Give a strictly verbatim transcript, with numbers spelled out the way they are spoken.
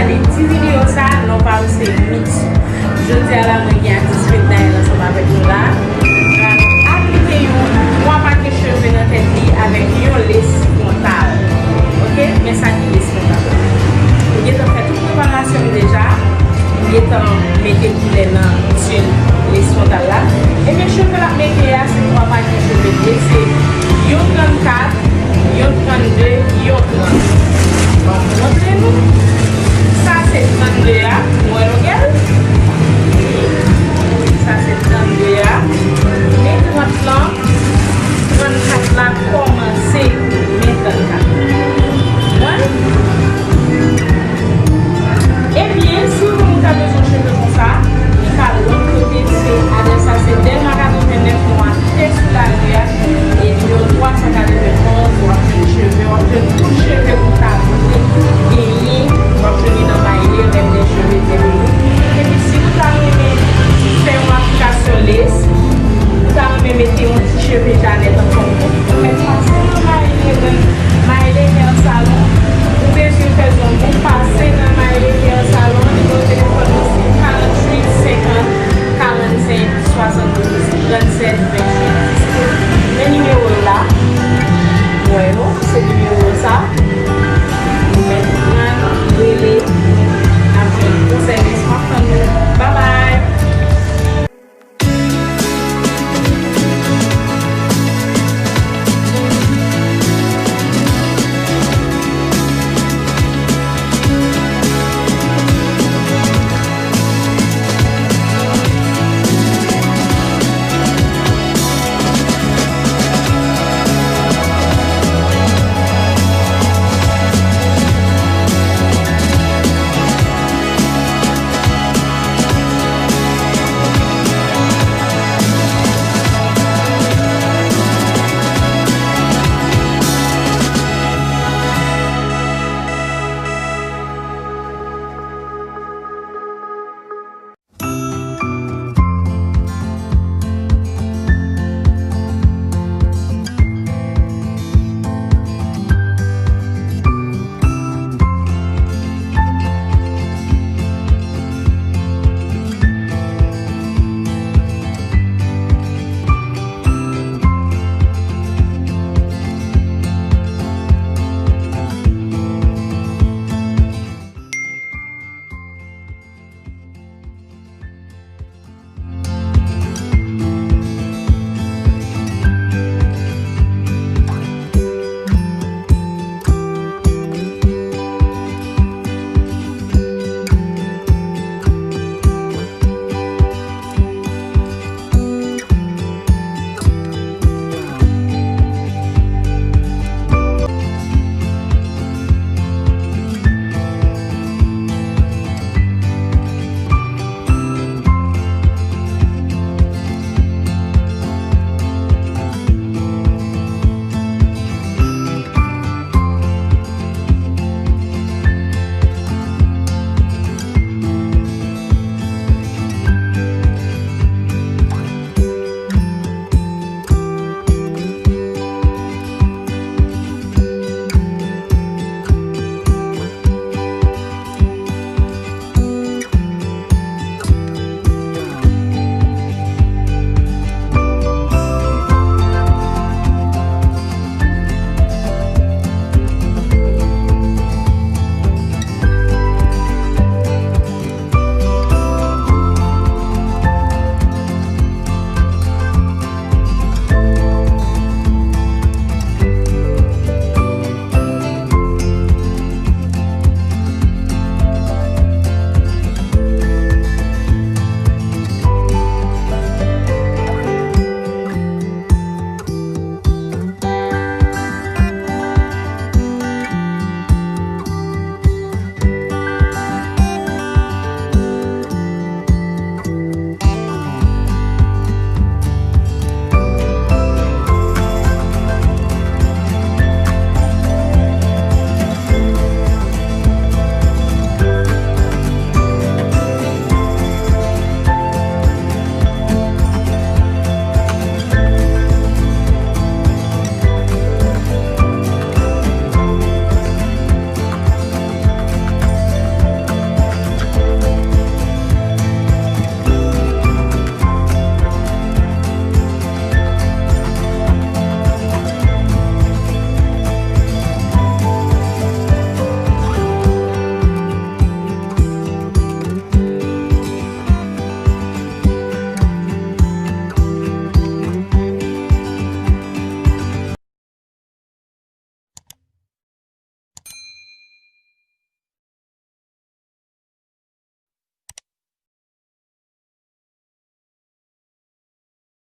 Ti videyo sa, non pa m se Mitsu. Jodi a la, mwen gen atis Midnight ansanm avèk nou la. Pral aplike yon twa pake cheve nan tèt li avèk yon les fwontal. Oke? Men sa ki les fwontal la. M gentan fè tout preparasyon m deja. M gentan mete koulè nan tye les fwontal la. Ebyen, cheve l ap mete a, se twa pake cheve l ye. Se yon trannkat, yon trannde, yon trant.